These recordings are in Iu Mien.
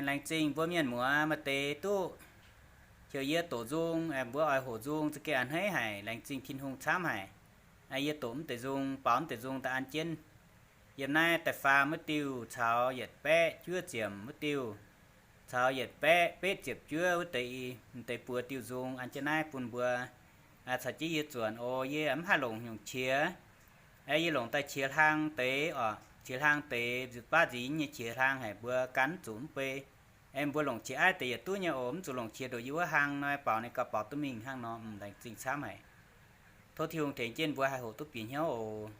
Laengz zingh mbuo mienh muoz maaih deix duqv heuc yie doqc nzung, mbuo oix hoqc nzung za'gengh a'hneiv haic, laengz zingh Tin-Hungh camv haic. Yie doqc mv deix nzung, baaux mv deix nzung daaih an jienv yiem naaiv da'faam wuov diuh caux yietc baeqv juov ziepc wuov diuh caux yietc baeqv betv ziepc juov wuov deix, m'deix buoz diuh nzung an jienv naaiv bun mbuo caux jienv yie zuonc oc. Yie mv haih longc nyungc qiex, yie longc daaih qiex hlang deix oc. Qiex hlang deix nzuqc baav nzinx nyei qiex hlang haic, mbuo gan zuqc mv bei. Mbuo longc qiex aiv deix yietc duqv nyei oc. Mv zuqc longc qiex ndoqc yie wuov hlang nor, baaux ninh gauh baaux duqv mingh hnangv nor. Laengz zingh camv haic. Tov Tin-Hungh tengx jienv mbuo haih hoqc duqv bieqc hnyouv oc.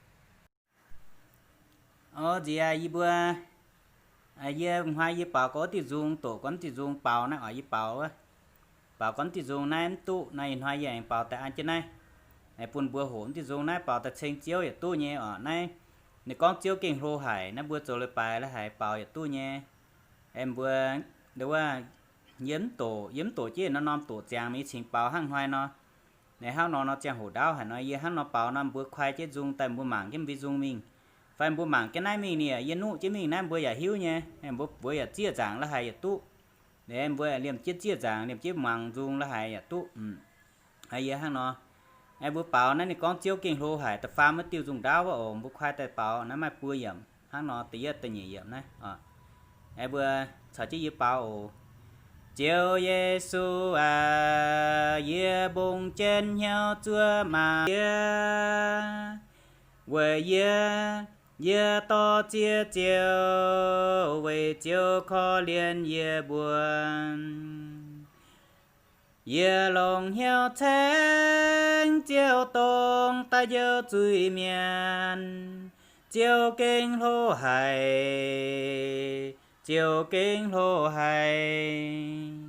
Oc, nziex yie mbuo, yie hnoi yie baaux gorngv diuh nzung, doqc gorngv diuh nzung baaux naaiv oc. Yie baaux, baaux gorngv diuh nzung naaiv mv duqv nor, ih hnoi yie aengx baaux daaih an jienv naaiv bun mbuo hoqc. Diuh nzung naaiv baaux daaih ceng Ziouv yietc duqv nyei oc. Naaiv ninh gorngv Ziouv gengh hlo haic. Naaiv mbuo zoux leiz-baaix la'haiz baaux yietc duqv nyei. Mbuo, wuov, yie mv doqc, yie mv doqc jienv norm-norm doqc ziangx mingh cingx baaux hnangv hnoi nor. Hnangv nor nor ziangh hoc ndaauv haic nor, yie hnangv nor baaux nor, mbuo kuaai jienv nzung daaih mbuo mangc jienv mbuo nzung mingh, fai mbuo mangc jienv naaiv mingh ni, yie nuqv jienv mingh naaiv mbuo yaac hiuv nyei. Mbuo, mbuo yaac zieqv nzaangc la'haiz yaac duqv. Liuz mbuo liemh jienv zieqv nzaangc, liemh jienv muangx nzung la'haiz yaac duqv. Yie hnangv nor, mbuo baaux naaiv ninh gorngv Ziouv gengh hlo haic, da'faam wuov diuh nzung ndaauv wuov oc. Mbuo kuaai daaih baaux naaiv maaih buo yiemc hnangv nor, da'yietv da'nyeic yiemc naaiv. Mbuo caux jienv yie baaux oc. Ziouv Yesu aac, yie mbungv jienv hnyouv zuov maah yie, weic yie, yie dorh ziex Ziouv, weic Ziouv korv-lienh yie mbuo. Yie longc hnyouv ceng Ziouv dongh daaih njoux zuiz-mienh. Ziouv gengh hlo haic, Ziouv gengh hlo haic.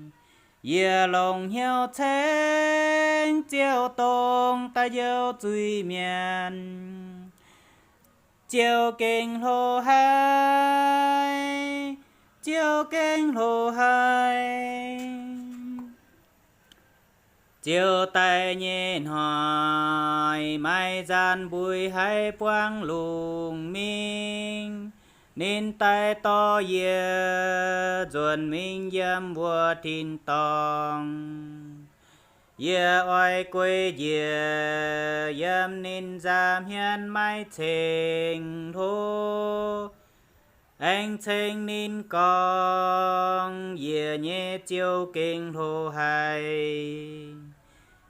Yie longc hnyouv ceng Ziouv dongh daaih njoux zuiz-mienh. Ziouv gengh hlo haic, Ziouv gengh hlo haic. Ziouv daaih nyei hnoi, maaih nzaanx mbuo haiz buangv lungh mingh. Ninh daaih dorh yie nzuonx mingh yiem wuov tin-dorngh. Yie oix guei njiec yiem ninh nza'hmien maiv ceng hlo, aengx ceng ninh gorngv, Yie nyei Ziouv gengh hlo haic.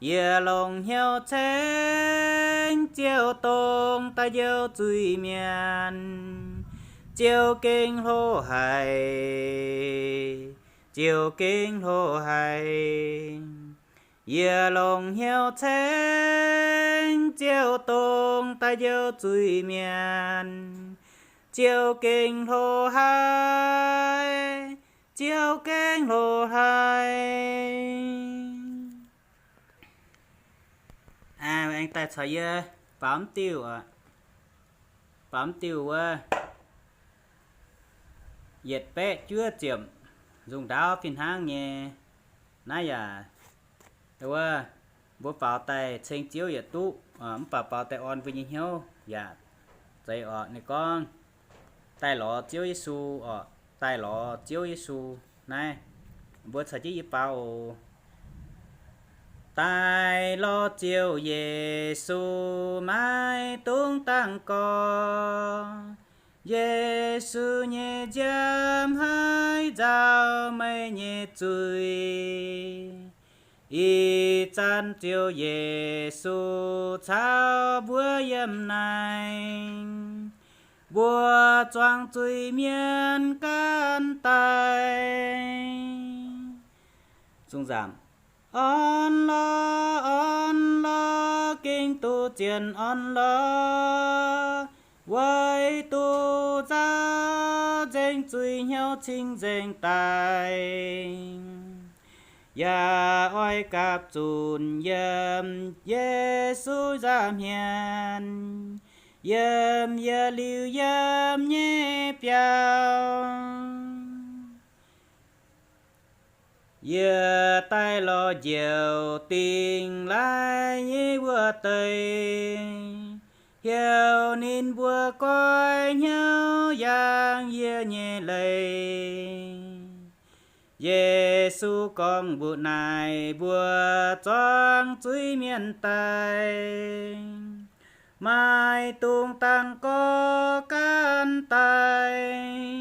Yie longc hnyouv ceng Ziouv dongh daaih njoux zuiz-mienh. Ziouv gengh hlo haic, Ziouv gengh hlo haic. Yie longc hnyouv ceng Ziouv dongh daaih njoux zuiz-mienh. Ziouv gengh hlo haic, Ziouv gengh hlo haic. Aengx daaih caux yie baaux mv diuh, baaux mv diuh wuov yietc baeqv juov ziepc nzung ndaauv fih hnangv nyei. Naaiv yaac, wuov, mbuo baaux daaih ceng Ziouv yietc duqv, mv baac baaux daaih orn mbuo nyei hnyouv yaac zeiz orqc. Ninh gorngv, Daaih lorz Ziouv Yesu orqc, daaih lorz Ziouv Yesu. Naaiv mbuo caux jienv yie baaux oc. Daaih lorz Ziouv Yesu, maiv dungx dangh gorx. Yesu nyei nziaamv haiv nzauh meih nyei zuiz. Ih zanc Ziouv Yesu caux mbuo yiem naaiv, mbuo zuangx zuiz-mienh ganh daaih. Zungv nzamc. Orn lorqc, orn lorqc, gengh duqv zien orn lorqc, weic duqv nzauh nzengc zuiz hnyouv cing-nzengc daic, yaac oix gapv zunc yiem Yesu nza'hmien, yiem yietc liuz yiem nyei biauv. Yie daaih lorz Njoux Dingh Laaih nyei wuov deix, heuc ninh mbuo goiv hnyouv yangh yie nyei leiz. Yesu gorngv mbuox naaic mbuo, zuangx zuiz-mienh daaih, maaih dungx dangh gorx gaanv daaih.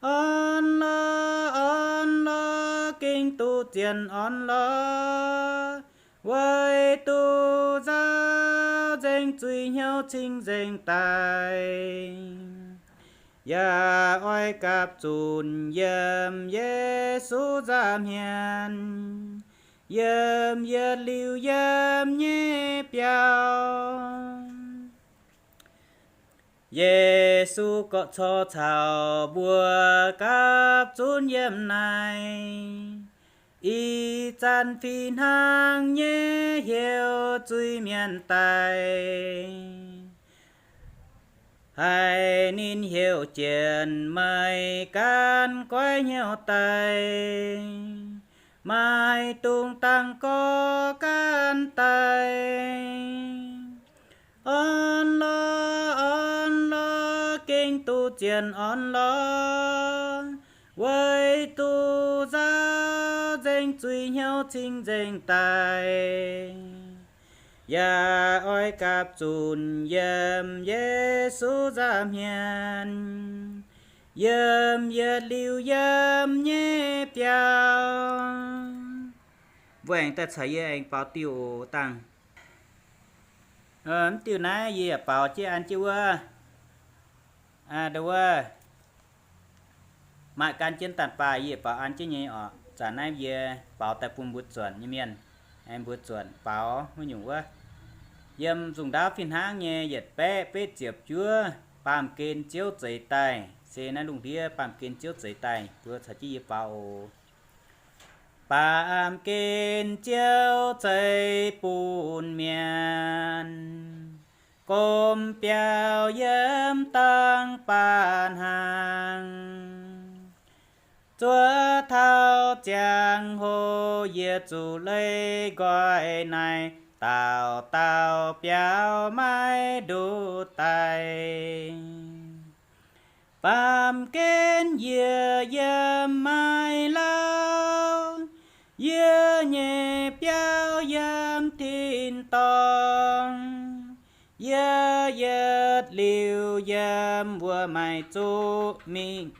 Orn lorqc, orn lorqc, gengh duqv zien orn lorqc, weic duqv nzauh nzengc zuiz-hnyouv cing-nzengc daaih, yaac oix gapv zunc yiem Yesu nza'hmien, yiem yietc liuz yiem nyei biauv. Yesu gorqv-cor caux mbuo gapv zunv yiem naaic, ih zanc fih hnangv nyei heuc zuiz-mienh daaih, haiz ninh heuc jienv meih gan goiv hnyouv daaih, maaih dungx dangh gorx gaanv daaih. Orn lorqc, orn lorqc, gengh duqv zien orn lorqc, weic duqv nzauh nzengc zuiz-hnyouv cing-nzengc daaih, yaac oix gapv zunc yiem Yesu nza'hmien, yiem yietc liuz yiem nyei biauv. Mbuo aengx daaih caux yie aengx baaux diuh oc dangh. Mv diuh naaiv yie yaac baaux jienv an jienv wuov. Aa, ndo wuov, maaih gan jienv daaih baac yie baaux an jienv nyei oc. Zanc naaiv yie baaux daaih bun mbuo zuonc nyei mienh, aengx mbuo zuonc baaux wuov nyungc wuov. Yiem nzungh ndaauv fih hnangv nyei yietc baeqv betv ziepc juov, baamh gen Ziouv zeix daaih, se naaiv lungh ndiev baamh gen Ziouv zeix daaih, mbuo caux jienv yie baaux oc. Baamh gen Ziouv zeix bun mienh, gomh biauv yiem dangh baac hnaangx. Zuov taux ziangh hoc yie zuqc leih nqoi naaiv, dauh dauh biauv maiv nduqc daic. Baamh gen yie yiem maiv lauh, yie nyei biauv yiem tin-dorngh. Yie yietc liuz yiem wuov maiv zuqc mingh,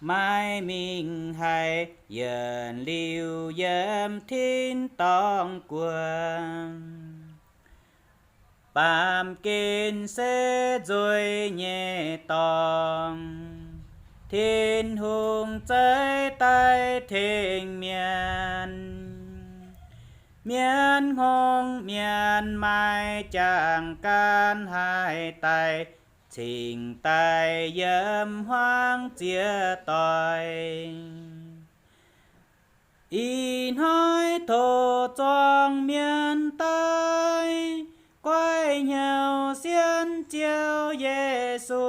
maiv mingh haiz yietc liuz yiem tin-dorngh guoqv. Baamh gen se nzueic nyei dorngx, Tin-Hungh zeix daaih tengx mienh. Mienh hngongx mienh maaih jangx gaanv haih daaih cingx daaih yiem hmuangv ziex doic. Ih hnoi tov zuangx mienh daaih goiv hnyouv sienx Ziouv Yesu.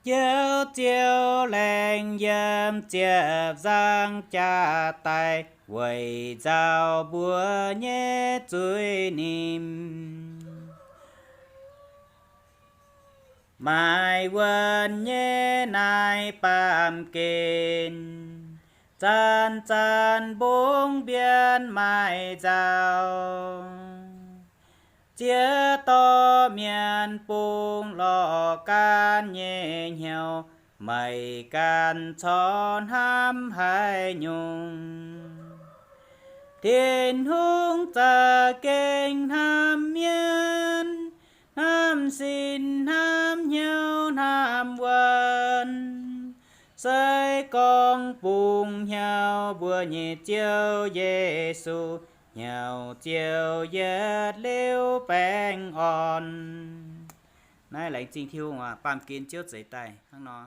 Ziouv Ziouv laengz yiem ziepc nzangc jaax daaih weic nzauh mbuo nyei zuiz-nimc. Maaih wuonh nyei naaiv baamh gen, zanc-zanc mbungv mbienv maaih nzauh. Ziex dorh mienh bungx lorh gaanv nyei hnyouv, meih ganh corc hnamv haaix nyungc? Tin-Hungh za'gengh hnamv mienh, hnamv sin, hnamv hnyouv, hnamv wuonh. Se gorngv bungx hnyouv mbuo nyei Ziouv Yesu, hnyouv Ziouv yietc liuz baengh orn. Naaiv laengz zingh Tin-Hungh aac, baamh gen Ziouv zeix daaih hnangv nor.